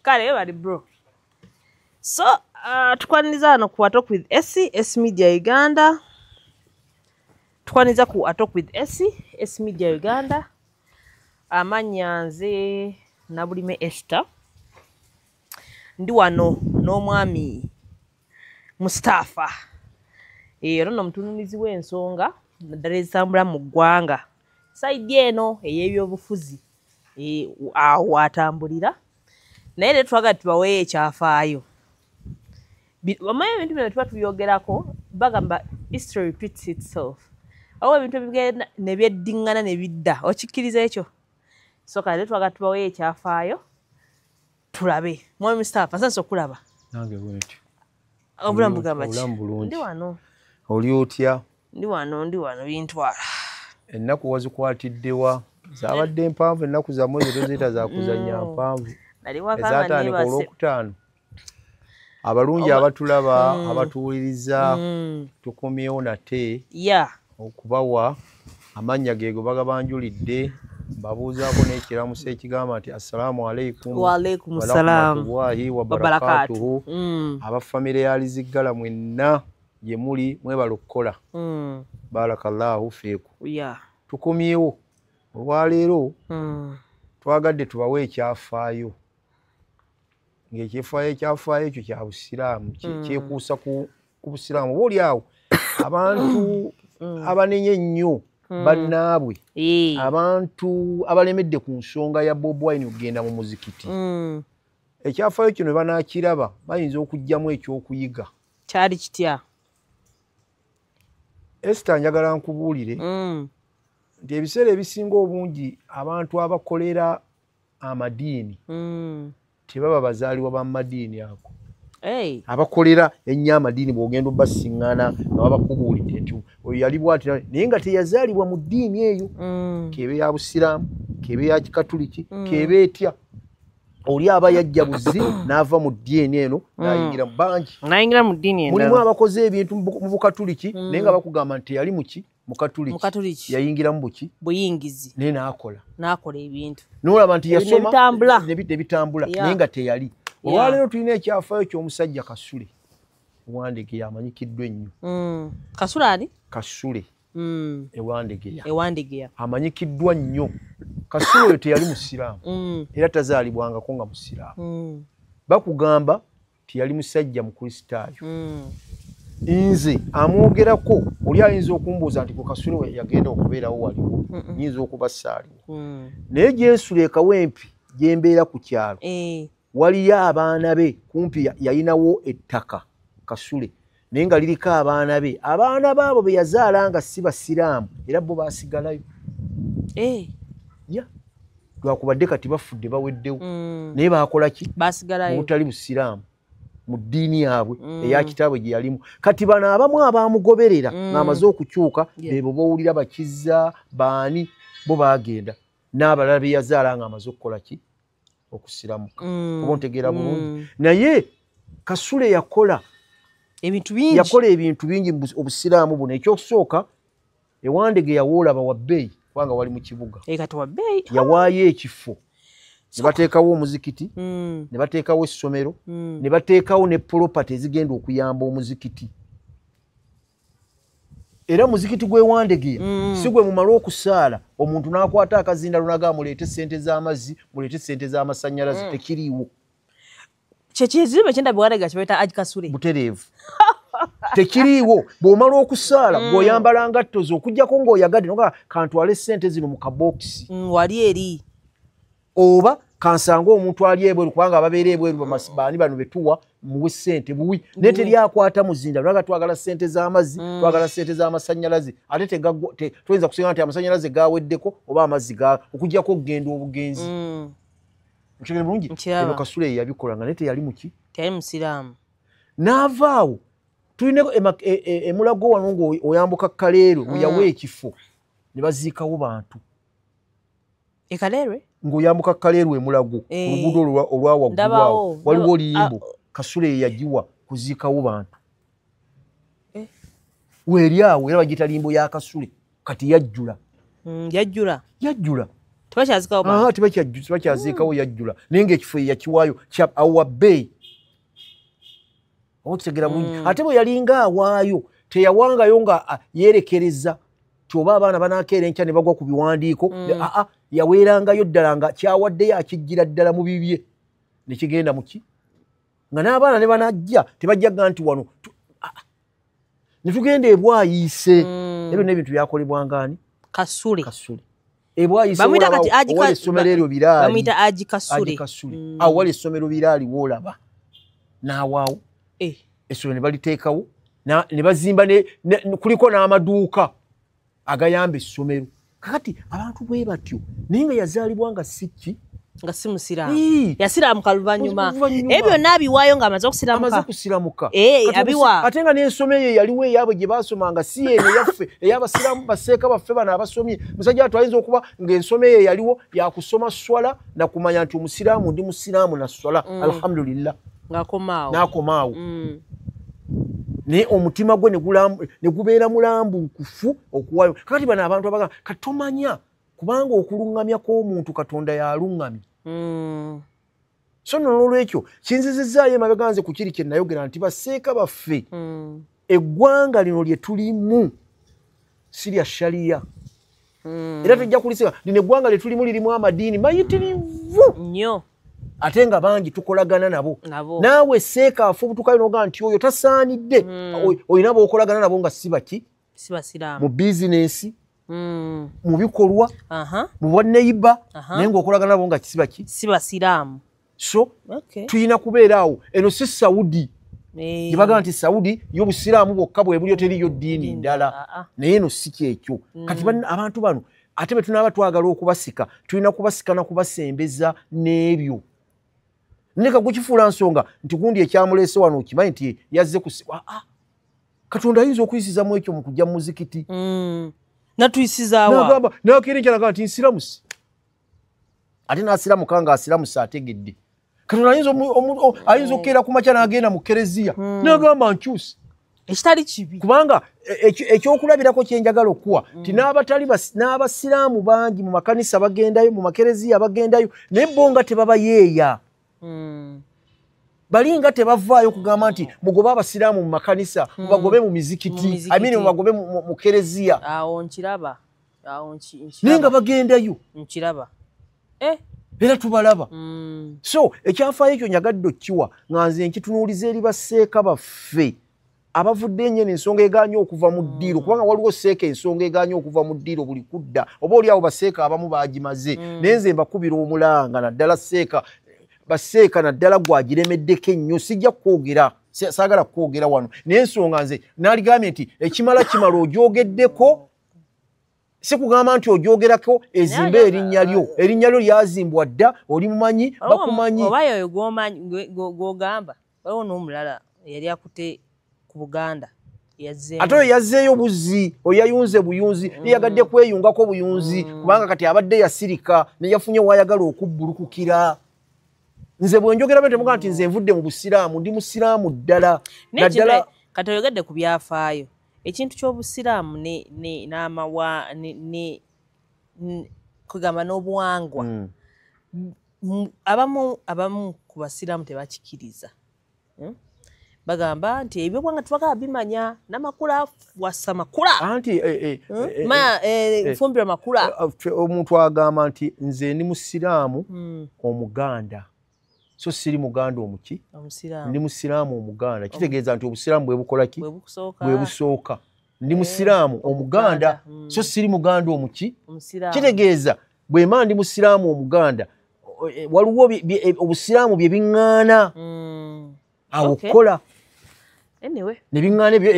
Kale bali bro. So tukwaniriza wano ku Atalk with Essie, S Media Uganda. Tukwaniriza ku Atalk with Essie, S Media Uganda. Amannya nze Nabulime Esther. Ndi wano n'omwami Mustafa. Era nno omutunuulizi w'ensonga naddala ezitambula mu ggwanga. Side eno ey'ebyobufuzi awo atambulira. Naye leero twagala tubaweeyo ekyafaayo. Omanyi ebintu bino tuba tubyogerako, bagamba history repeats itself. Awo ebintu ebigenda ne byeddiŋŋana ne bidda. Okikkiriza ekyo? So kale leero twagala tubaweeyo ekyafaayo tulabe. Mwami Mustafa, nsanyuse okulaba. Nange bwentyo. Obulamu bugamba ki? Obulamu bulungi. Ndi wano. Oli otya? Ndi wano, ndi wano, bintwala. Ennaku wazikwatidde wa? Zaabadde mpanvu ennaku zammwe ezo toziyita za kuzannya mpanvu. Nali waka nga Ezaatandika neebase. Olwokutaano. Abalungi abatulaba, abatuwuliriza, tukomyewo nate okubawa amannya geego bagabanjulidde, mbabuuzaako n'ekiramuso ekigamba nti assalaamu aleikum Wa alaikum salaam. warahmatullahi Wabarakatuh. wabarakatuhu. Aba famire ya Liziggala mwenna gye muli, mwebale okukola. Barakallahu fiiku. Tukomyewo olwaleero, twagadde tubawe ekyafaayo, ng'ekyafaayo ekyafaayo ekyo kya busiraamu, kyekuusa ku busiraamu. Oba oli awo abantu abanenya ennyo bannaabwe, abantu abalemedde ku nsonga ya Bobi Wine okugenda mu muzikiti, ekyafaayo kino bwe banaakiraba bayinza okuggyamu ekyokuyiga. Kyali kitya? Esther, njagala nkubuulire nti ebiseera ebisinga obungi abantu abakolera amadiini tebaba bazaalibwa ba madiini ago. Abakolera ennyo amadiini bw'ogenda obasiŋŋana nga babakubuulidde nti oyo yali bw'ati naye nga teyazaalibwa mu ddiini eyo, k'ebe ya busiraamu, k'ebe ya kikatuliki, k'ebe etya, oli aba yajja buzi n'ava mu ddiini eno n'ayingira mu bangi. N'ayingira mu ddiini Mulimu endala. abakoze ebintu mu bukatuliki naye nga bakugamba nti teyali muki mukatuliki. Mukatuliki. Yayingira mu buki? Buyingizi. Naye n'akola. N'akola ebintu. N'olaba nti Ebintu yasoma ebitambula. Ne bitambula naye nga teyali. Olwaleero tulina ekyafaayo ky'omusajja Kasule Wandegeya, amanyikiddwa ennyo. Kasule ani? Kasule Ewandegeya. Ewandegeya. Amanyikiddwa nnyo. Kasule oyo teyali musiraamu era tazaalibwangako nga musiraamu. Bakugamba teyali musajja mukristaayo. Nze amwogerako oli ayinza okumbuuza nti ku Kasule we yagenda okubeerawo waliwo, nyinza okuba saaliwo. Naye gyensula e Kawempe gye mbeera ku kyalo, waliyo abaana be kumpi yalinawo ettaka Kasule naye nga liriko abaana be. Abaana baabo be yazaala nga si basiraamu era bo baasigalayo. Ya. Lwakubadde kati bafudde baweddewo. Naye baakola ki? Baasigalayo. Mu butali busiraamu mu ddiini yaabwe eya kitaabwe gye yalimu. Kati bano abamu abaamugoberera ng'amaze okukyuka beebo b'owulira bakiza baani, bo baagenda n'abalala be yazaala ng'amaze okukola ki? Okusiramuka. Oba ontegeera bulungi? Naye Kasule yakola ebintu bingi. Yakola ebintu bingi mu obusiraamu buno. Ekyokusooka, Ewandege yawoolaba wa bbeeyi kubanga wali mu kibuga. Kati wa bbeeyi. Yawaayo ekifo ne bateekawo omuzikiti, ne bateekawo essomero, ne bateekawo ne property ezigenda okuyamba omuzikiti. Era muzikiti gw'Ewandegeya si gwe mumala okusaala omuntu n'akwata akazindalo n'agamba muleete ssente z'amazzi, muleete ssente z'amasannyalaze, tekiriiwo. Kye kizimbe kye ndaba Ewandegeya kye bayita Haji Kasule. Butereevu. Tekiriiwo. Bw'omala okusaala ng'oyambala ngatto zo okuggyako ng'oyagadde n'ogamba kantwale ssente zino mu kabookisi. Wali eri. Oba kansange omuntu ali ebweru kubanga ababeera ebweru baani bano betuwa muwe ssente buwi. Naye teri akwata muzinda lwaga twagala ssente z'amazzi, twagala ssente z'amasannyalaze ate tuyinza kusinga nti amasannyalaze gaweddeko oba amazzi okuggyako okugenda obugenzi. Okitegedde bulungi? Nkiraba. Ebyo Kasule ye yabikola nga naye teyali muki? Teyali musiraamu. N'avaawo tulina emulago wano ng'oyambuka Kaleerwe, weyawa ekifo ne baziikawo bantu. E Kaleerwe? Ng'oyambuka Kaleerwe emulago, oluguudo olwa waggulu Ndabawo. awo, waliwo limbo Kasule ye yagiwa kuziikawo bantu. Weeri awo era bagiyita limbo ya Kasule, kati yajjula. Yajjula. Yajjula. Tebakyazikawo. Tebakyaziikawo, yajjula, naye ngaekifo yakiwaayo awa bbeeyi. Oba okitegera bulungi? Ate bwe yalinga awaayo, teyawangayo nga yeerekereza ti oba abaana banakeera enkya ne bagwa ku biwandiiko. Aa, yaweerangayo ddala nga kyawaddeyo akijjira ddala mu bibye nekigenda muki, nga n'abaana ne banajja tebajjaga nti wano ne tugenda ebwayiise. Ebyo n'ebintu byakolebwanga ani? Kasule. Kasule ebwayiise owali essomero eryo Biraali. Bamuyita Aji Kasule. Aji Kasule. Awo wali essomero Biraali woolaba n'awaawo essomero ne baliteekawo ne bazimba, kuliko n'amaduuka agayamba essomero. Kakati abantu bwe batyo, naye nga yazaalibwa nga si ki? Nga si musiraamu, yasiraamuka luvannyuma. Ebyo byonna abiwaayo ng'amaze okusiramuka. Amaze kusiramuka. Abiwa. Ate nga n'ensoma eyo yaliwo eyaabwe gye baasomanga, si eno eyaffe ey'abasiraamu baseeka baffe bano abasomye. Musajja watu ayinza okuba ng'ensoma eyo yaliwo yakusoma swala nakumanya nti omusiraamu ndi musiraamu na swala, alhamdulillah, ng'akomaawo. N'akomaawo. Naye omutima gwe ne gubeera mulambuukufu okuwaayo. Kakati bano abantu abagamba katomanya, kubanga okuluŋŋamya kw'omuntu Katonda yaluŋŋamya. So nno n'olwekyo kinzizizaayo emabega nze ku kiri kye nayogera nti baseeka baffe, eggwanga lino lye tulimu si lya shariya. Era tujja kulisiga lino eggwanga lye tulimu lirimu amadiini mayitirivu nnyo, ate nga bangi tukolagana nabo. Naawe seeka afubutukayo n'ogamba nti oyo tasaanidde, olina b'okolagana nabo nga si baki? Si basiraamu. Mu bizinensi, mu bikolwa, mu bwanneyiba, naye ng'okolagana nabo nga si baki? Si basiraamu. So tulina kubeera awo. Eno si Saudi gye bagamba nti Saudi y'obusiraamu bwokka bwe buliyo, teriyo ddiini ndala. Naye eno si kyekyo. Kati abantu bano ate bwe tunaaba twagala okubasika, tulina kubasika na kubasembeza n'ebyo. Neka gukifuula nsonga nti gundi ekyamuleese wano okimanyi nti yazze kusikwa. Katonda ayinza okuyisizamu ekyo mu kujja mu muzikiti. Natuyisizaawa. Nagamba nakeera enkya nagamba nti nsiramuse, ate n'asiramuka nga asiramuse ategedde. Katonda ayinza okukeera ku makya n'agenda mu kereziya n'agamba nkyuse. Ekitali kibi. Kubanga ekyokulabirako kye njagala okuwa nti n'abasiraamu bangi mu makanisa bagendayo, mu makereziya bagendayo, naye bo nga tebabayeeya. Bali nga tebavaayo kugamba nti mugobe abasiraamu mu makanisa, mubagobe mu mizikiti, I mean mubagobe mu kereziya. Awo nkiraba. Awo nkiraba. Naye nga bagendayo. Nkiraba. Era tubalaba. So ekyafaayo ekyo njagadde okkiwa nga nze nkitunuuliza eri baseeka baffe abavudde ennyo ensonga egaanye okuva mu ddiiro, kubanga waliwo seeka ensonga egaanye okuva mu ddiiro buli kudda, oba oli awo baseeka abamu baagimaze. Naye nze mbakubira omulanga, naddala seeka baseeka naddala gwagiremeddeko ennyo, sijja kwogera, saagala kwogera wano, naye ensonga nze naligambye nti ekimala kimala ogyogeddeko, si kugamba nti ogyogerako ezimbe erinnya lyo, erinnya lyo lyazimbwa dda, oli mumanyi, bakumanyi. Oba yoyo gw'ogamba, waliwo n'omulala eyali akutte ku Buganda yazzeeyo. Ate oyo yazzeeyo buzzi, oyo yayunze buyunzi, yeyagadde kweyungako buyunzi, kubanga kati abadde yasirika ne yafunye w'ayagala okubbulukukira. Nze bwe njogera bwe temugamba nti nze nvudde mu busiraamu, ndi musiraamu ddala. Naddala kati oyogedde ku byafaayo, ekintu ky'obusiraamu n'amawa kugamba n'obuwangwa, abamu ku basiraamu tebakikiriza. Bagamba nti ebyobuwangwa tubagamba bimanya n'amakula wasa makula. Anti fumbira makula. Omuntu agamba nti nze ndi musiraamu omuganda, so siri muganda omuki? Ndi musiraamu omuganda. Kitegeeza nti obusiraamu bwe bukola ki? Bwe busooka. Ndi musiraamu omuganda, so siri muganda omuki? Kitegeeza bwe mba ndi musiraamu omuganda, waliwo obusiraamu bye biŋŋaana awo okukola. Ne biŋŋaana ebyo,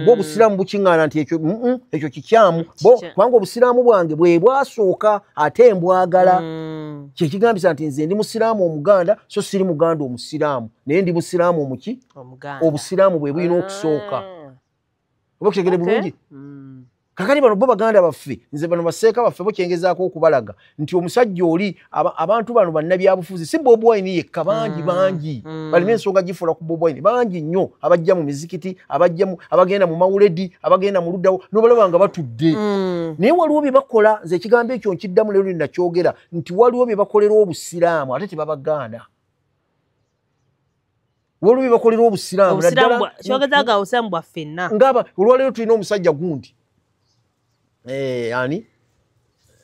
bwo obusiraamu bukiŋŋaana nti ekyo kikyamu, kubanga obusiraamu bwange bwe bwasooka ate mbwagala. Kyekigambisa nti nze ndi musiraamu omuganda, so siri muganda omusiraamu, naye ndi musiraamu omuki? Obusiraamu bwe bulina okusooka. Oba okutegere bulungi? Kakati bano bo baganda baffe, nze bano baseeka baffe bo kyengezaako okubalaga nti omusajja oli abantu bano bannabyabufuzi si Bobi Wine yekka, bangi bangi balina ensonga gifuula ku Bobi Wine, bangi nnyo abajja mu mizikiti, abagenda mu mawuledi, abagenda mu luddawo n'obalaba nga batudde. Naye waliwo bye bakola, nze ekigambo ekyo nkiddamu leero nnakyogera nti waliwo bye bakolera Obusiraamu ate tebabagaana. Waliwo bye bakolera Obusiraamu kyogezaaga Obusiraamu bwaffe nna. Ngaba olwaleero tulina omusajja gundi ani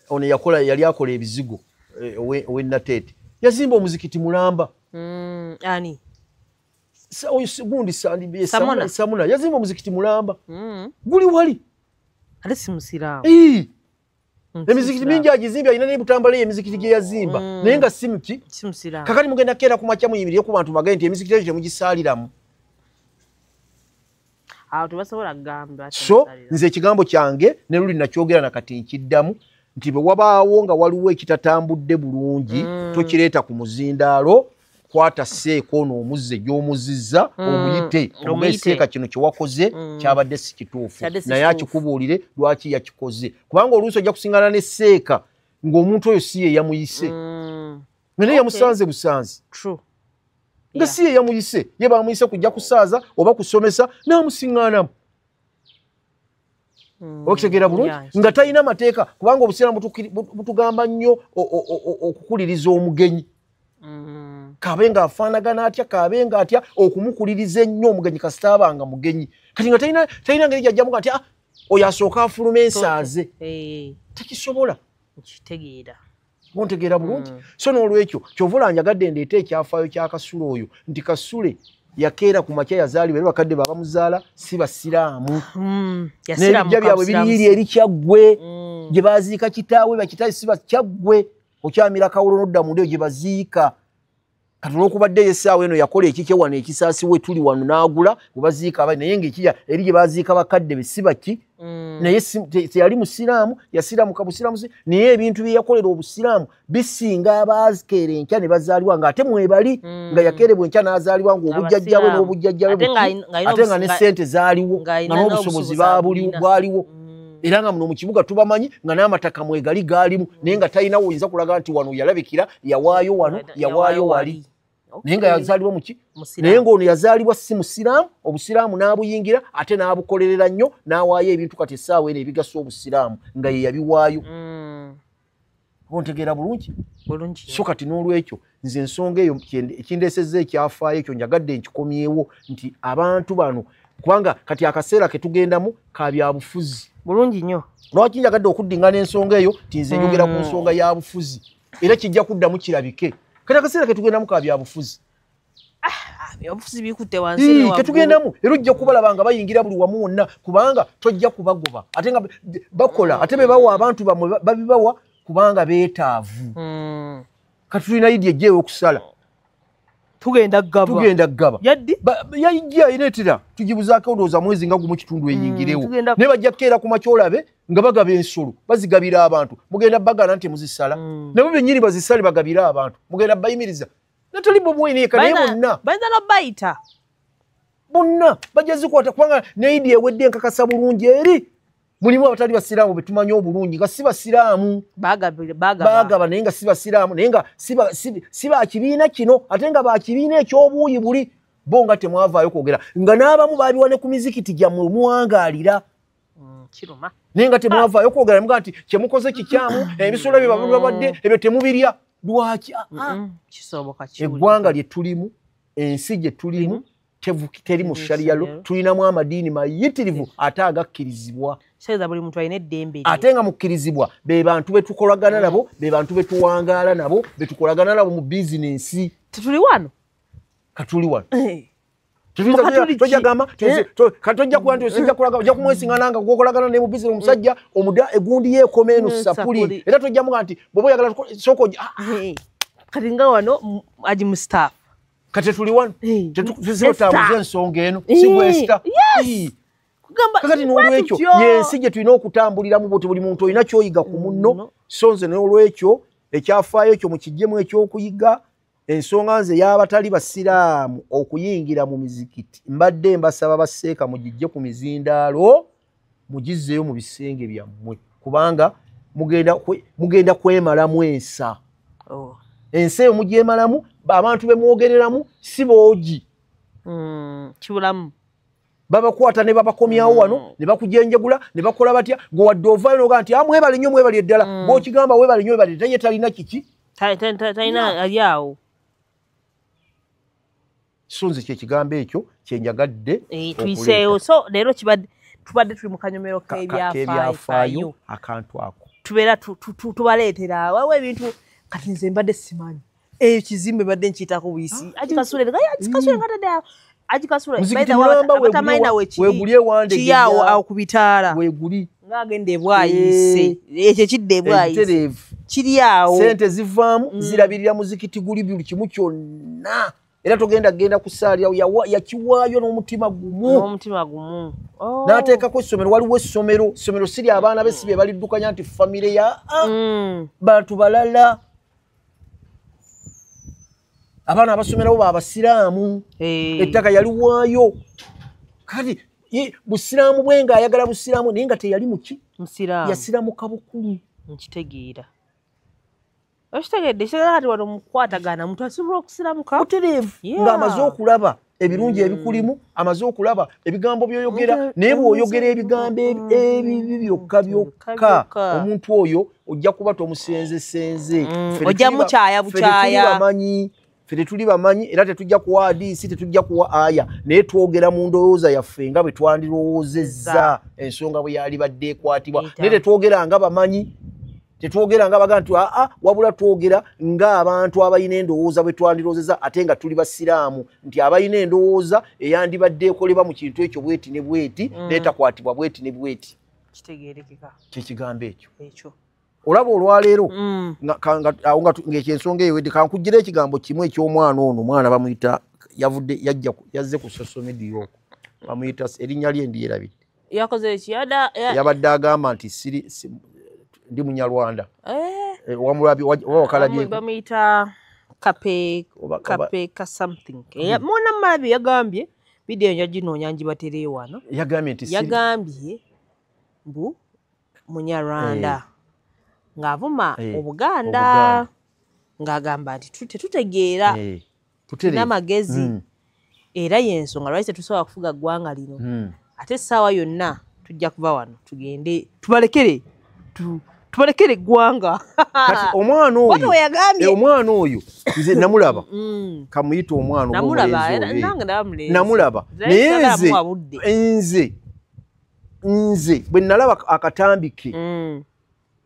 ono yakola, yali akola ebizigo owe Nateete, yazimba omuzikiti mulamba. Ani gundi Samuna yazimba omuzikiti mulamba, guli wali ate si musiraamu. Emizikiti mingi agizimbye, alina n'ebutambala emizikiti gye yazimba, naye nga si muki musiraamu. Kakati mugenda keera ku makya muyimirire ku bantu bagende nti emizikiti egyo temugisaaliramu. So nze ekigambo kyange ne luli nakyogera nakati nkiddamu nti bwe wabaawo nga waliwo ekitatambudde bulungi, tokireeta ku muzindaalo, kwata seeka ono omuzze gy'omuzizza, omuyite omugambe seeka kino kye wakoze kyabadde si kituufu, naye akikubuulire lwaki yakikoze, kubanga oluusi ojja kusingana ne seeka ng'omuntu oyo si ye yamuyise, naye yamusanze busanzi. Nga si ye yamuyise, ye bamuyise kujja kusaaza oba kusomesa n'amusiŋŋaanamu. Okitegeera bulungi nga talina mateeka, kubanga Obusiraamu butugamba nnyo okukuliriza omugenyi. Kabe nga afaanagana atya, kabe nga atya, okumukuliriza ennyo omugenyi kasita abanga mugenyi. Kati nga talina ngeri gy'ajjamu nti oyo asooka afuluma ensaaze, tekisobola. Nkitegeera. Ontegeera bulungi. So n'olwekyo kyova olanjagadde ndeete ekyafaayo kya Kasule oyo nti Kasule yakeera ku makya yazaalibwa, era bakadde be abamuzaala si basiraamu. N'ebijja byabwe biriiri eri Kyaggwe gye baziika kitaawe, bakitaawe si Kyaggwe, okyamira Kawolo n'odda munda eyo gye baziika. Kati olwokubadde essaawa eno yakola ekikye wano ekisaasi we tuli wano n'agula we baziika abaana, naye ng'ekija eri gye baziika bakadde be si baki, naye teyali musiraamu, yasiraamuka busiraamu, naye ebintu bye yakolera Obusiraamu bisinga abaakeera enkya ne bazaalibwa ng'ate mwebali, nga yakeerebwa enkya n'azaalibwa ng'obujjajja bwe n'obujjajja bwe, ate nga ne ssente zaaliwo, nga n'obusobozi bwaliwo. Era nga muno mu kibuga tubamanyi nga n'amataka mwegali gaalimu, naye nga talina woyinza kulaga nti wano yalabikira, yawaayo wano, yawaayo wali. Naye nga yazaalibwa muki, naye ng'ono yazaalibwa si musiraamu, Obusiraamu n'abuyingira ate n'abukolerera nnyo, n'awaayo ebintu kati essaawa eno ebigasa Obusiraamu nga ye yabiwaayo. Ontegeera bulungi? So kati n'olwekyo nze ensonga eyo ekindeesezza ekyafaayo ekyo njagadde nkikomyewo nti abantu bano, kubanga kati akaseera ke tugendamu ka byabufuzi. Bulungi nnyo. Lwaki njagadde okuddingana ensonga eyo nti nze njogera ku nsonga ya bufuzi, era kijja kuddamu kirabike. Kati akaseera ke tugendamu ka byabufuzi. Byabufuzi bikutte wansi ne waggulu. Ke tugendamu era ojja kubalaba nga bayingira buli wamu wonna, kubanga tojja kubagoba, ate nga bakola, ate be bawa abantu bammwe babibawa kubanga beetaavu. Kati tulina Idi ejja ey'okusala. Tugenda kugaba. Tugenda kugaba. Yaddi? Yajja ereetera tugibuzaako ndowooza mwezi nga gumu kitundu eyingirewo. Naye bajja kukeera ku makya olabe nga bagaba ensolo, bazigabira abantu. Mugenda bagana nti muzisala. Nabo bennyini bazisale bagabira abantu. Mugenda bayimiriza. Natali Bobi Wine yekka, naye bonna. Bayinza n'obayita. Bonna bajja zikwata kubanga ne Idi ewedde enkakasa bulungi eri. Mulimu abatali basiraamu betumanyi obulungi nga si basiraamu. Bagaba naye nga si basiraamu, naye nga si ba kibiina kino, ate nga ba kibiina eky'obuuyi buli, bo nga temwavaayo kwogera, nga n'abamu baabiwa ne ku mizikiti gyammwe muwangaalira. Kiruma. Naye nga temwavaayo kwogera, mugaa nti kye mukoze kikyamu, ebisolo bye babadde ebyo temubirya. Lwaki? Kisoboka kiwulira. Eggwanga lye tulimu, ensi gye tulimu, teri mu sharia lo, tulinamu amadiini mayitirivu ate agakkirizibwa. Kitegeeza buli muntu alina eddembe lye. Ate nga mukkirizibwa be bantu be tukolagana nabo, be bantu be tuwangaala nabo, be tukolagana nabo mu bizinensi. Tetuli wano? Katuli wano. Tojja kuba nti osijja kulaga, ojja kumwesingana nga gwokolagana ne mu bizinensi omusajja omuda egundi yeekoma eno sapuli. Era tojja muga nti bw'oba oyagala sooka Kati nga wano Haji Mustafa. Kati tuli wano. Tetutambuza ensonga eno, si bwesita. Kakati n'olwekyo yensi gye tulina okutambuliramu bw'oti buli muntu olina ky'oyiga ku munno. So nze n'olwekyo ekyafaayo ekyo mukiggyemu ekyokuyiga. Ensonga nze y'abatali basiraamu okuyingira mu mizikiti, mbadde mbasaba baseeka mugijje ku mizindaalo, Mugizzeeyo mu bisenge byammwe, kubanga mugenda kwemalamu ensa. Ensa eyo mugyemalamu, abantu be mwogereramu si boogi. Kibulamu. Babakwata ne babakomyawo wano, ne bakujenjegula, ne bakola batya, gwe wadde ovaayo n'ogaa nti mwebale nnyo, mwebale ddala. Bw'okigamba webale nnyo, webale, ye talina kiki? Talina ali awo. So nze kyekigambo ekyo kye njagadde tuyiseewo. So leero tubadde tuli mu kanyomero k'ebyafaayo akantu ako. Tubeera tubaleetera waliwo ebintu kati nze mbadde simanyi. Eyo kizimbe mbadde nkiyitako buyisi. Agikasule nga tadde agikasule. Weguli ewande kiri awo ku bitaala. Weguli. Ng'agenda ebwayise. Ekyo kidda ebwayise. Kiri awo. Ssente zivaamu zirabirira muzikiti guli buli kimu kyonna. Era togenda genda kusaalira, yakiwaayo n'omutima gumu. N'omutima gumu. N'ateekako essomero, waliwo essomero, essomero si lya abaana be, si be baliddukanya nti famire ya bantu balala. Abaana abasomerawo b'abasiraamu. Ettaka yaliwaayo. Kati busiraamu bwe ng'ayagala busiraamu naye nga teyali muki? Musiraamu. Yasiramuka bukulu. Nkitegeera. Okitegedde, ekitegeera kati wano mukukwatagana muntu asobola okusiramuka. Butereevu. Ng'amaze okulaba ebirungi ebikulimu, amaze okulaba ebigambo by'oyogera, naye bw'oyogera ebigambo ebibi byokka byokka, omuntu oyo ojja kuba tomusenzesenze. Ojja mukyaya bukyaya. Ffe tetuli bamanyi era tetujja kuwa hadiisi, tetujja kuwa aya, naye twogera mu ndowooza yaffe nga bwe twandirowoozezza ensonga bwe yalibadde ekwatibwa. Naye tetwogera nga bamanyi, tetwogera nga baga nti wabula twogera ng'abantu abalina endowooza bwe twandirowoozezza, ate nga tuli basiraamu, nti abalina endowooza eyandibadde ekolebwa mu kintu ekyo bweti ne bweti, n'etakwatibwa bweti ne bweti. Kitegeerekeka. Kyekigambo ekyo. Olaba olwaleero ng'ekyensonga eyo wedde, kankugira ekigambo kimu eky'omwana ono, omwana bamuyita yavudde yajja yazze ku social media okwo, bamuyita erinnya lye ndyerabidde. Yakoze ki? Yabadde agamba nti ndi Munyarwanda. Wamulabye oba wakalabye? Bamuyita Kape ka something. Mwana malabye yagambye video njaginoonya ngibatereyo wano. Yagambye nti yagambye mbu Munyarwanda. Ng'avuma Obuganda, ng'agamba nti tetutegeera n'amagezi, era y'ensonga lwaki tetusobola kufuga ggwanga lino. Ate essaawa yonna tujja kuva wano tugende tubalekere eggwanga. Kati omwana oyo, omwana oyo nze namulaba, kamuyita omwana namulaba, naye nze bwe nalaba akatambi ke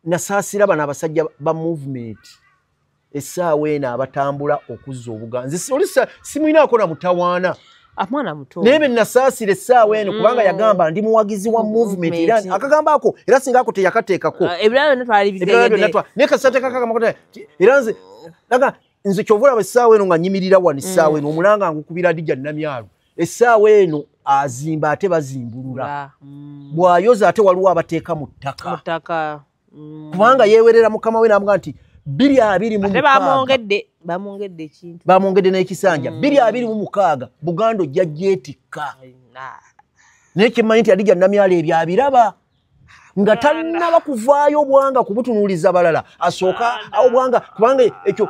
nasaasira bano abasajja ba movement essaawa eno abatambula okuzza Obuganda. Nze oli simulinaako na mutawaana. Naye be nasaasira essaawa eno kubanga yagamba ndi muwagizi wa movement, era akagamba ako era singa ako teyakateekako. Ebirala byonna twali bitegedde. Naye kasita ateekako era nze nze ky'ova olaba essaawa eno nga nnyimirira wano essaawa eno omulanga ngukubira Hadija Namyalo. Essaawa eno azimba ate bazimbulula. Bw'ayoza ate waliwo abateeka mu ttaka. Kubanga yeewerera mukama we n'amugamba nti 2026 bamwongedde ekintu, bamwongedde n'ekisanja 2026 Buganda ojja gyetikka. Naye kyemmanyi nti Hadija Namyalo ebyo abiraba nga tannaba kuvaayo obwanga kubutunuuliza balala, asooka obwanga kubanga ekyo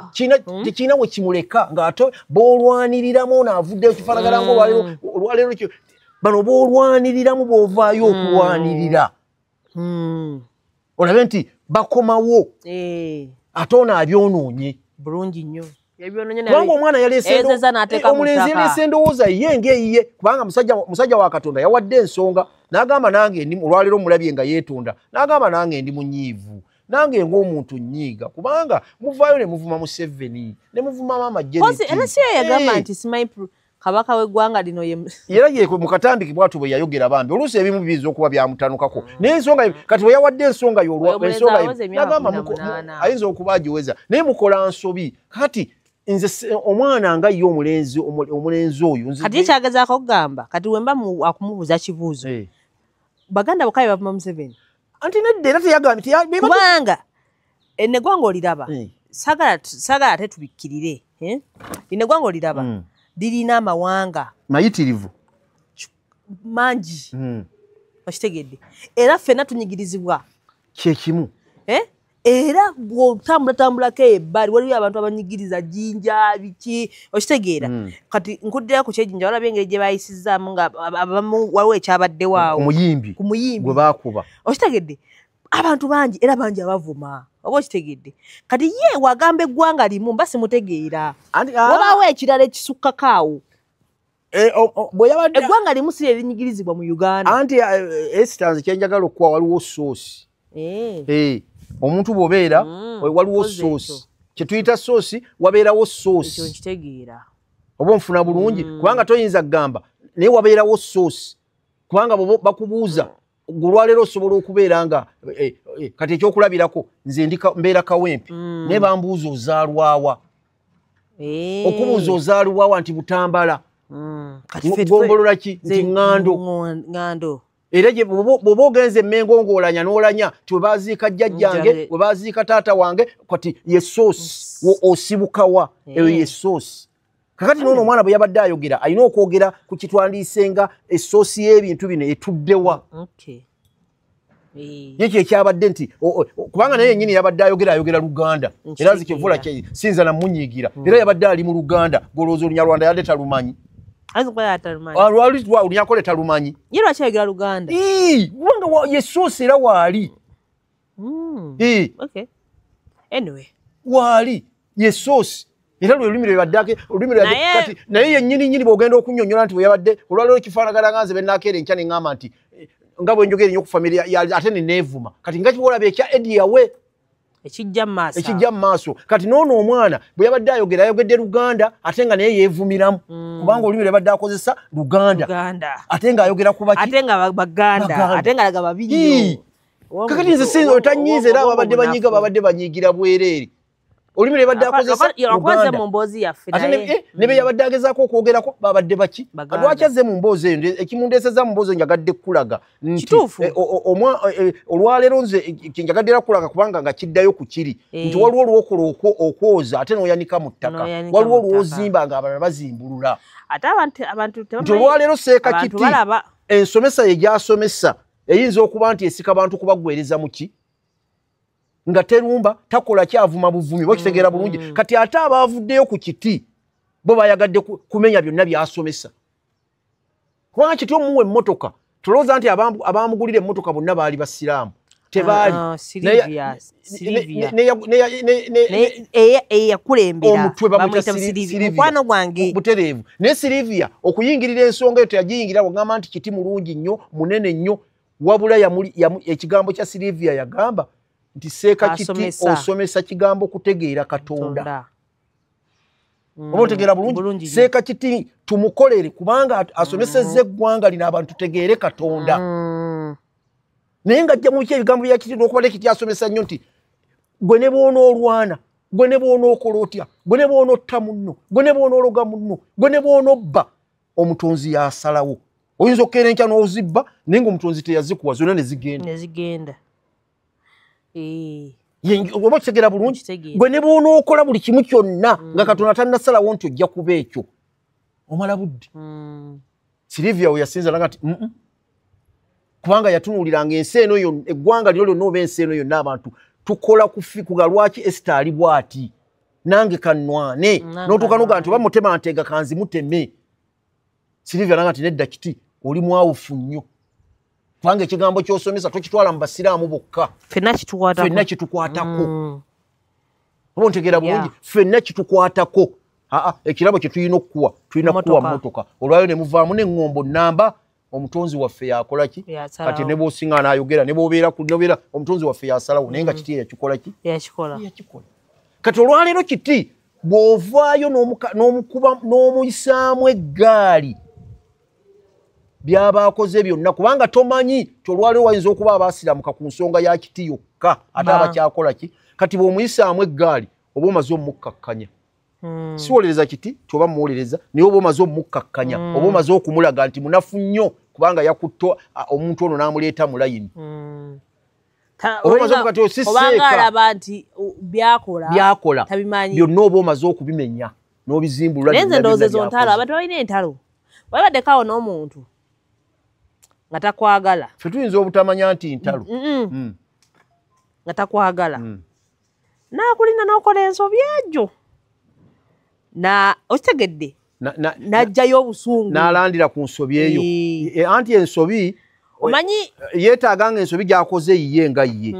tekirina we kimuleka, ng'ate b'olwaniriramu ono avuddeyo kifaanagana ng'olwaleero bano b'olwaniriramu bw'ovaayo okulwanirira. Olabe nti bakomawo ate ono abyonoonye bulungi nnyo. Kubanga omwana omulenzi yaleese endowooza ye ng'eyiye, kubanga musajja wa Katonda yawadde ensonga n'agamba nange ndi olwaleero mulabye nga yeetonda, n'agamba nange ndi munyiivu, nange ng'omuntu nnyiiga, kubanga muvaayo ne muvuma Museveni ne muvuma Maama Janet. Era si ye yagamba nti simanyi kabaka w'eggwanga lino ye era ye mu katambiki bw'atyo bwe yayogera bambi, oluusi ebimu biyinza okuba byamutanukako, naye ensonga kati bwe yawadde ensonga ensonga n'agamba ayinza okuba agiweza, naye mukola nsobi. Kati nze omwana nga ye omulenzi oyo kati ekyagezaako okugamba kati wemba akumubuuza kibuuzo, Baganda bokka be bavuma Museveni? Anti nedda, era teyagambye kubanga eno eggwanga oliraba, saagala ate tubikkirire, lino eggwanga oliraba lirina amawanga mayitirivu mangi. Okitegedde? Era ffenna tunyigirizibwa. Kyekimu. Era bw'otambulatambulako ebbali waliwo abantu abanyigiriza Jjinja biki, okitegeera? Kati nkuddira ku ky'ejjinja, walabye engeri gye bayisizzaamu nga abamu waliwo ekyabaddewo awo. Ku muyimbi gwe baakuba. Okitegedde? Abantu bangi era bangi abavuma, oba okitegedde? Kati ye wagamba eggwanga limu mba simutegeera. Wabaawo ekirala ekisukkako awo. Eggwanga limu si erinyigirizibwa mu Uganda. Anti Esther, nze kyenjagala okuwa waliwo source. Omuntu bw'obeera waliwo source. Kye tuyita source, wabeerawo source. Ekyo nkitegeera. Oba onfuna bulungi, kubanga toyinza kugamba naye wabeerawo source. Kubanga bakubuuza olwaleero osobola okubeera nga kati ekyokulabirako nze ndi mbeera Kawempe, naye bambuuza ozaalwawa. Okubuuza ozaalwawa nti Butambala. Gombolola ki nti Ŋŋando. Era bw'oba ogenze Mmengo ng'olanya n'olanya nti we baaziika jjajjange, we baaziika taata wange, kati ye source osibukawa, eyo ye source. Kakati n'ono omwana bwe yabadde ayogera alina okwogera ku kitwandiise nga esoosi y'ebintu bino etuddewa. Ye kye kyabadde nti kubanga naye yennyini yabadde ayogera ayogera Luganda, era nze kyevula sinza namunyiigira, era yabadde ali mu Luganda, golowooza Olunyarwanda yadde talumanyi. Olunyakole talumanyi. Ye lwaki ayogera Luganda? Kubanga ye source era waali. Anyway. Waali ye source. Era lwe lulimi lwe baddako, olulimi lwe kati naye yennyini nnyini bw'ogenda okunnyonnyola nti bwe yabadde olwaleero kifaanagana nga nze be naakeera enkya ne ŋŋamba nti nga bwe njogera ennyo ku family ate ne neevuma. Kati nga ky'olaba ekya Eddie Yawe ekijja mu maaso. Ekijja mu maaso. Kati n'ono omwana bwe yabadde ayogera ayogedde Luganda ate nga naye yeevumiramu, kubanga olulimi lwe yabadde akozesa Luganda. Ate ng'ayogera ku baki? Ate nga Baganda, ate ng'alaga babi nnyo. Kakati nze sinza otanyiiza era ababadde banyiiga babadde banyiigira bwereere. Olulimi lwe yabadde akozesa Luganda. Mu mboozi yaffe naye. Ne be yabadde agezaako okwogerako babadde baki? Lwaki azze mu mboozi eyo? Ekimundeesezza mu mboozi eyo njagadde kkulaga nti olwaleero nze njagadde era kkulaga kubanga nga kiddayo ku kiri nti waliwo olwokola okwoza ate n'oyanika mu ttaka, waliwo olwozimba ng'abalala bazimbulula. Ate abantu nti olwaleero Seeka Kiti ensomesa ye gy'asomesa eyinza okuba nti esika bantu kubaggwereza mu ki? Nga terumba takola kyavuma buvumi, bakitegeera bulungi. Kati ate abaavuddeyo ku kiti bo bayagadde kumenya byonna byasomesa. Kubanga kiti omuwa emmotoka, tulowooza nti abamugulira emmotoka bonna baali basiraamu. Tebaali. Eyakulembera omutwe bamuyita Silivia, mukwano gwange butereevu. Naye Silivia okuyingirira ensonga eyo teyagiyingira bw'agamba nti kiti mulungi nnyo munene nnyo, wabula ekigambo kya Silivia yagamba nti Seeka Kiti osomesa kigambo kutegeera Katonda. Oba otegeera bulungi? Seeka Kiti tumukolere kubanga asomesezza eggwanga lino abantu tutegeere Katonda. Naye ng'ajja mu ebigambo bya Kiti n'okuba Kiti asomesa nnyo nti gwe ne bw'onoolwana, gwe ne bw'onookola otya, gwe ne bw'onotta munno, gwe ne bw'onoologa munno, gwe ne bw'onobba, omutonzi y'asalawo. Oyinza okukeera enkya n'ozibba naye ng'omutonzi teyazikuwa zonna ne zigenda. Oba okitegeera bulungi? Gwe ne bw'onookola buli kimu kyonna nga Katonda tannasalawo nti ojja kuba ekyo, omala budde. Silivia we yasinza n'agamba nti kubanga yatunuuliranga ensi eno yonna, eggwanga lino lyonna oba ensi eno yonna abantu tukola kuga lwaki Esther ali bw'ati, nange kannwane n'otuuka n'ogamba nti oba mutema nteega kanzimuteme. Silivia n'agamba nti nedda Kiti oli mwawufu nnyo, kubanga ekigambo ky'osomesa tokitwala mu basiraamu bokka, ffenna kitukwatako. Oba ontegeera bulungi? Ffenna kitukwatako. Ekirabo kye tulina okukuwa, tulina kukuwa mmotoka. Olwayo ne muvaamu n'eŋŋombo nnamba, omutonzi waffe yakola ki? Kati ne bw'osinga n'ayogera ne bw'obeera omutonzi waffe yasalawo, naye nga Kiti yakikola ki? Yakikola. Kati olwaleero Kiti bw'ovaayo n'omukuba n'omuyisaamu eggaali by'abaakoze byonna, kubanga tomanyi ti olwaleero wayinza okuba abaasiramuka ku nsonga ya Kiti yokka ate abakyakola ki? Kati bw'omuyisaamu eggaali oba omaze omukkakkanya. Siwolereza Kiti kyoba muwolereza, naye oba omaze omukkakkanya, oba omaze okumulaga nti munafu nnyo kubanga yakutta omuntu ono n'amuleeta mu layini. Oba omaze okukati Obanga alaba nti byakola byonna oba omaze okubimenya n'obizimbulula. Naye nze ndowooza ezo ntalo, abantu balina entalo. Wabaddeko awo n'omuntu Nga takwagala. Ffe tuyinza obutamanya nti ntalo. Nga takwagala. Naakulinda n'okola ensobi egyo. Na okitegedde. N'ajjayo obusungu. N'alandira ku nsobi eyo. Anti ensobi omanyi yeetaaga nga ensobi gy'akoze yiye nga ye.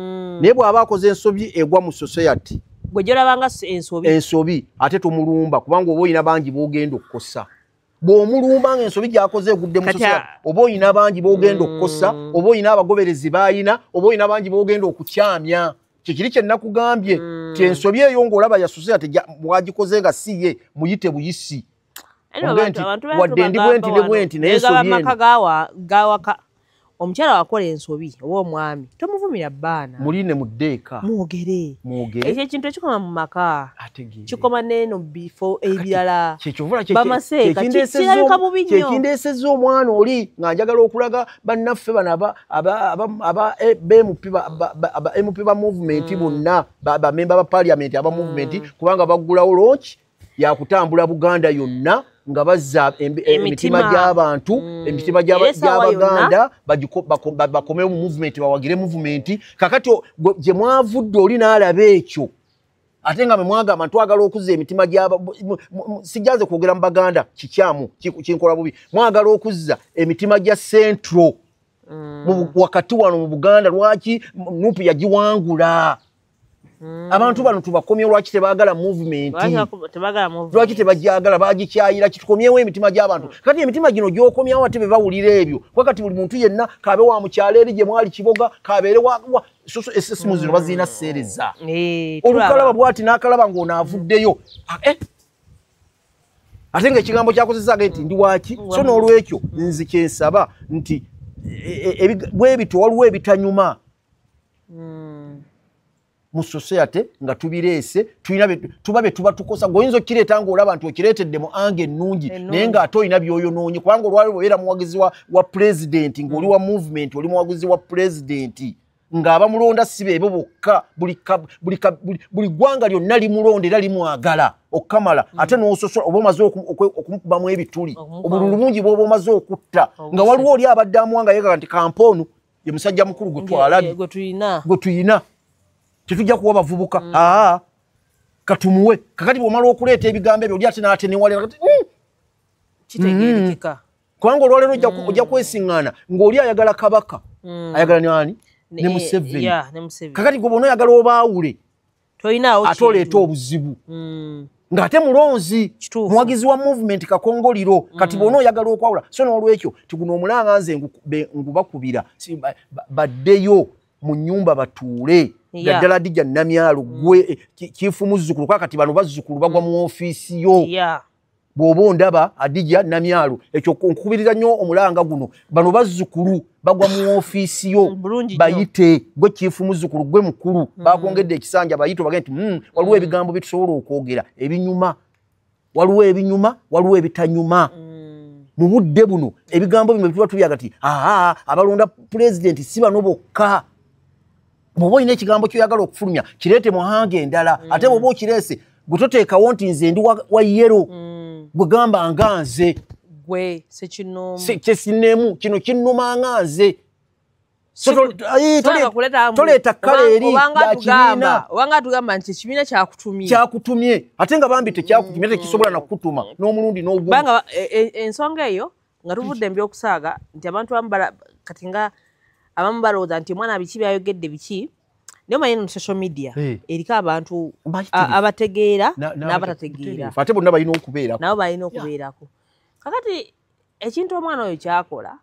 Naye bw'aba akoze ensobi egwa mu society. Gwe gy'olabanga ensobi. Ensobi ate tomulumba kubanga oba olina bangi b'ogenda okukosa. Bw'omulumba ng'ensobi gy'akoze egudde mu society oba olina bangi b'ogenda okukosa, oba olina abagoberezi b'ayina, oba olina bangi b'ogenda okukyamya. Kikiri kye nakugambye nti ensobi eyo ng'olaba ya society mwagikoze nga si ye, muyite buyisi. Wadde ndi bwe nti ne bwe nti naye ensobi eno. Gawaka omukyala wakola ensobi oba omwami tomuvumira baana. Muline mu ddeeka. Mwogere. Ekyo ekintu ekikoma mu maka. Kikoma n'eno bifo ebirala. Bamaseeka kirabika bubi nnyo. Kyekindeesezza omwana oli nga njagala okulaga bannaffe bano aba MP ba movement bonna bamemba ba parliament aba movement kubanga baggulawo launch yakutambula Buganda yonna nga bazza emitima gy'abantu, emitima gy'Abaganda bakomewo mu movement, bawagire movement. Kakati gye mwavudde oli n'alaba ekyo ate nga mwagamba twagala okuzza emitima gy'aba, sijjaze kwogera mu Baganda kikyamu kinkola bubi, mwagala okuzza emitima gya Central wakati wano mu Buganda. Lwaki NUP yagiwangula? Abantu bano tubakomye lwaki tebaagala movement? Lwaki tebagyagala? Bagikyayira. Kitukomyewo emitima gy'abantu. Kati emitima gino gy'okomyawo ate be bawulira ebyo. Wakati buli muntu yenna kaabe wa mukyalo eri gye mwali Kiboga, kabeere wa essimu zino bazirina seereza. Olukalaba bw'ati n'akalaba ng'ono avuddeyo. Ate ng'ekigambo kyakozesa nti ndi waaki. So n'olwekyo nze kye nsaba nti bwe bityo waliwo ebitanyuma mu society nga tubireese, tulina tuba be tuba tukosa. Goyinza okireeta ng'olaba nti okireetedde mu ange ennungi naye ng'ate olina by'oyonoonye, kubanga olwaleero bw'obeera muwagizi wa pulezidenti ng'oli wa movement, oli muwagizi wa pulezidenti ng'abamulonda si beebo bokka, buli ggwanga lyonna limulonda era limwagala okukamala. Ate n'ososola oba omaze okumukubamu ebituli, obululu bungi bw'oba omaze okutta, nga waliwo oli abadde amuwanga yeegamba nti kampoonu ye musajja mukulu gwe twalabye gwe tuyina, tetujja kuwa bavubuka. Katumuwe. Kakati bw'omala okuleeta ebigambo ebyo oli ate n'atenewalira kati kitegeerekeka. Kubanga olwaleero ojja kwesiŋŋaana ng'oli ayagala Kabaka, ayagala nani? Ne Museveni. Kakati gwe bw'onoyagala obaawule ate oleeta obuzibu ng'ate mulonzi muwagizi wa movement kakongoliro. Kati bw'onoyagala okwawula. So n'olwekyo tiguno omulanga nze ngubakubira baddeyo mu nnyumba batuule. Naddala Hadija Namyalo gwe kifu muzzukulu, kati bano bazzukulu bagwa mu ofiisi yo. Bw'oba ondaba Hadija Namyalo, ekyo nkukubiriza nnyo omulanga guno, bano bazzukulu bagwa mu ofiisi yo, bayite gwe kifu muzzukulu gwe mukulu, bakwongedde ekisanja bayite bagende nti waliwo ebigambo bye tusobola okwogera ebinyuma, waliwo ebinyuma, waliwo ebitanyuma. Mu budde buno ebigambo bino tuba tubyaga ti abalonda pulezidenti si bano bokka. Bw'oba olina ekigambo ky'oyagala okufulumya kireete mu hanga endala, ate bw'oba okireese gwe toteekawo nti nze ndi wa yero, gwe gamba nga nze gwe kyesinneemu kino kinnuma nga nze. Toleeta kkala eri ya kibiina. Obanga tugamba nti ekibiina kyakutumye. Kyakutumye ate nga bambi tekyakutumye, tekisobola na kukutuma n'omulundi n'ogumu. Kubanga ensonga eyo nga tuvudde mu by'okusaaga nti abantu abamu kati nga abamu balowooza nti omwana biki byayogedde biki, naye omanyi mu social media eriko abantu abategeera n'abatategeera. Ate bonna balina okubeerako. Nabo balina okubeerako. Kakati ekintu omwana oyo kyakola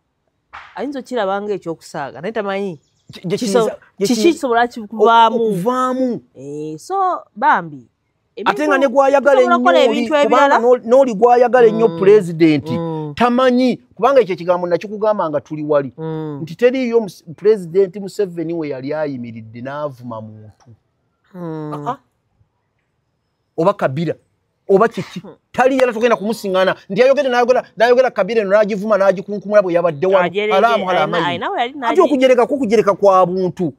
ayinza okiraba nga ekyokusaaga naye tamanyi kiki kisobola kuvaamu. So bambi ate nga ne gwayagala ennyo kubanga n'oli gwayagala ennyo pulezidenti tamanyi, kubanga ekyo ekigambo nakikugamba nga tuli wali nti teriiyo pulezidenti Museveni we yali ayimiridde n'avuma muntu oba Kabila oba kiki, tali yala tugenda kumusiŋŋaana nti yayogedde n'ayogera Kabila eno n'agivuma n'agikunkumula bwe yabadde wano alaamu alamayi. Ate okujereka kukujereka kwa buntu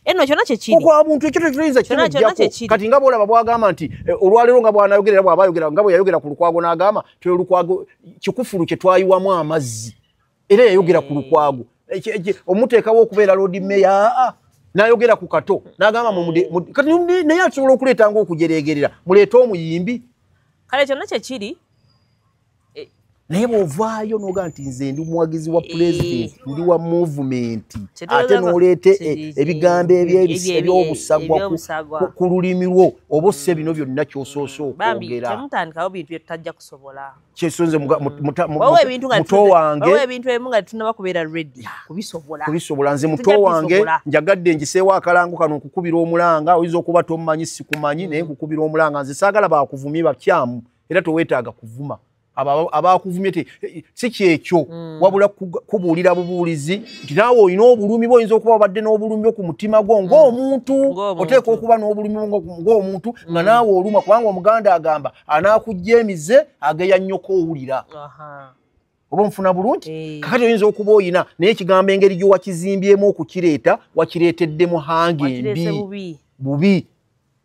eno kyonna kye kiri kwa buntu, ekyo tetuyinza kimuggyako. Kati nga bw'olaba bw'agamba nti olwaleero nga bw'anayogerera bw'aba ayogera nga bwe yayogera ku Lukwago n'agamba ti Lukwago kikufulu kye twayiwamu amazzi. Era yayogera ku Lukwago, omuteekawo okubeera Lord Mayor, n'ayogera ku Kato n'agamba kati naye asobola okuleeta ng'okujereegerera, muleete omuyimbi. Kale kyonna kyekiri. Naye bw'ovaayo n'ogaa nti nze ndi muwagizi wa pulezidenti, ndi wa movement, ate n'oleete ebigambo ebyobusagwa ku lulimi lwo, oba osse bino byonna ky'osoose okwogera. Temutandikawo bintu bye tutajja kusobola. Kyesonze muto wange. Waliwo ebintu ebimu nga tetunnaba kubeera ready kubisobola. Kubisobola. Nze muto wange njagadde ngiseewo akalango kano nkukubira omulanga, oyinza okuba tommanyi sikumanyi, naye nkukubira omulanga. Nze saagala bakuvumye bakyamu, era toweetaaga kuvuma. Abakuvumye si kyekyo, wabula kubuulira bubuulizi nti naawe olina obulumi bwo, oyinza okuba obadde n'obulumi ku mutima gwo ng'omuntu, oteekwa okuba n'obulumi ng'omuntu nga naawe oluma, kubanga Omuganda agamba anaakujja emize ageya nnyoko owulira. Oba onfuna bulungi? Kakati oyinza okuba oyina, naye ekigambo engeri gy'owakizimbyemu okukireeta, wakireetedde muhange embi bubi.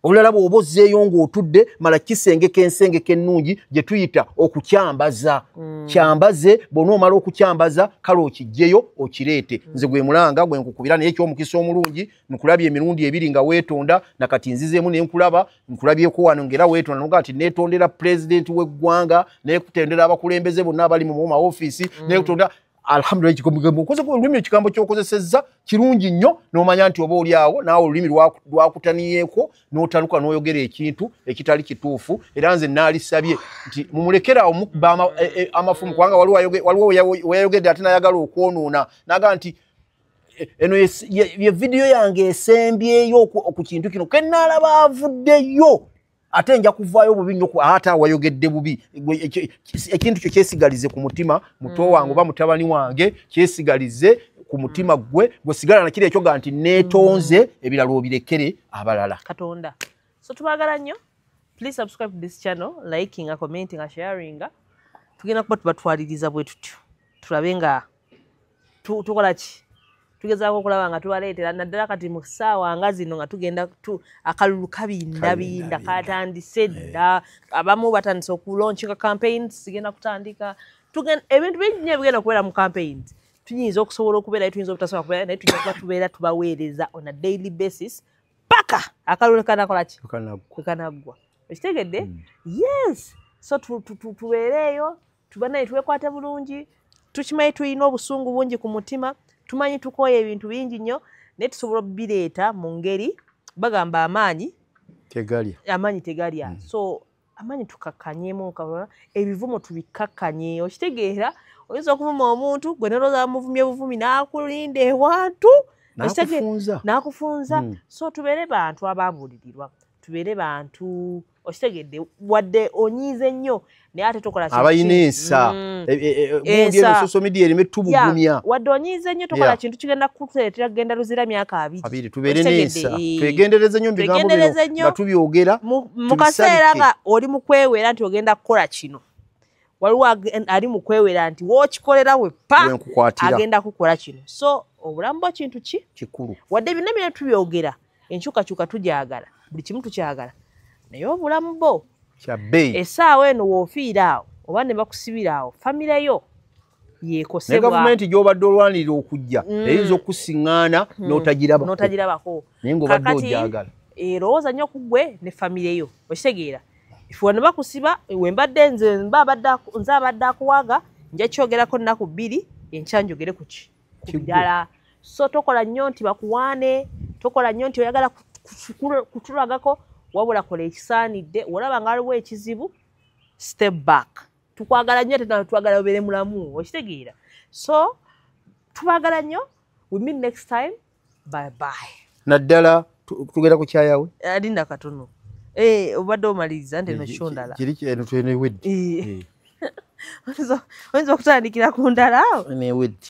Olulala bw'oba ozzeeyo ng'otudde, mala kisengeka ensengeka ennungi gye tuyita okukyambaza. Kyambaze, bw'onoomala okukyambaza, kale okiggyeyo okireete. Nze gwe mulanga gwe nkukubira, naye eky'omukisa omulungi nkulabye emirundi ebiri nga weetonda, nakati nzizeemu ne nkulaba, nkulabyeko wano ng'era weetonda, n'ogaa nti neetondera pulezidenti w'eggwanga, neekutendera abakulembeze bonna abali mu maofiisi, neekutonda. Alhamdulillah, okoze olulimi, ekigambo ky'okozesezza kirungi nnyo, n'omanya nti oba oli awo naawe olulimi lwakutaniyeeko n'otaluka n'oyogera ekintu ekitali kituufu. Era nze naalisabye nti mumulekere awo mukuba amafumu, kubanga waliwo weyayogedde ate n'ayagala okwonoona, n'agamba nti eno ye vidiyo yange esembyeyo ku kintu kino, ke naalaba avuddeyo ate nja kuvaayo bubi nnyo, ate awayogedde bubi. Ekintu kyo kyesigalize ku mutima muto wange oba mutabani wange, kyesigalize ku mutima gwe, gwe sigala nakiri ekyo ga nti neetonze, ebirala obirekere abalala. Katonda. So tubaagala nnyo. Please subscribe to this channel, liking, commenting, sharing. Tugenda kuba tubatwaliriza bwe tutyo. Tulabe nga tukola ki? Tugezaako okulaba nga tubaleetera, naddala kati mu ssaawa nga zino nga tugenda akalulu kabindabinda katandise dda, abamu batandise okulaunchinga campaigns, zigenda kutandika. Ebintu bingi nnyo ebigenda okubeera mu campaigns. Tuyinza okusobola okubeerayo, tuyinza obutasobola kubeerayo, naye tujja kuba tubeera tubaweereza on a daily basis paka akalulu kanakola ki? Kanaggwa. Okitegedde? Yes. So tubeereeyo, tubanaye twekwate bulungi, tukimanyi tulina obusungu bungi ku mutima, tumanyi tukooye ebintu bingi nnyo, naye tusobola okubireeta mu ngeri bagamba amaanyi tegalya. Amaanyi tegalya. So amaanyi tukakkanyemu, ebivumo tubikakkanye. Okitegeera, oyinza okuvuma omuntu gwe nolowooza bamuvumye buvumi n'akulinda ewantu n'akufunza. So tubeere bantu ababuulirirwa, tubeere bantu okitegedde, wadde onyiize nnyo naye ate tokola abalina ensa social media ereme tubugumya, wadde onyiize nnyo tokola kintu kigenda kukuleetera kugenda luzira myaka abiri. Tubeere n'ensa, twegendereze nnyo mu bigambo bino nga tubyogera mu kaseera nga oli mu kwewera nti ogenda kukola kino, waliwo ali mu kwewera nti w'okikolera we pa agenda kukola kino. So obulamu bwa kintu ki kikulu, wadde byonna byonna tubyogera, enkyukakyuka tugyagala, buli kimu tukyagala, naye obulamu bwo essaawa eno w'ofiira awo oba ne bakusibira awo, famire yo yeekosebwa. Ne gavumenti gy'obadde olwanirira okujja eyinza okusiŋŋaana n'otagirabako, naye ng'obadde ogyagala. Erowooza nnyo ku ggwe ne famire yo, okitegeera. Ife wano bakusiba, we mbadde nze nze abadde akuwaga, nja kyogerako nnaku bbiri, enkya njogere ku ki? Ku birala. So tokola nnyo nti bakuwaane, tokola nnyo nti oyagala kutulagako, wabula kola ekisaanidde. Olaba nga waliwo ekizibu, step back. Tukwagala nnyo, ate twagala obeere mulamu, okitegeera. So tubaagala nnyo, we meet next time, bye bye. Naddala tugenda ku kyayawe? Linda katono. Obadde omaliriza nti eno kyo ndala. Kiri eno twene weddi. Oyinza okutandikira ku ndala awo? Eno ewedde.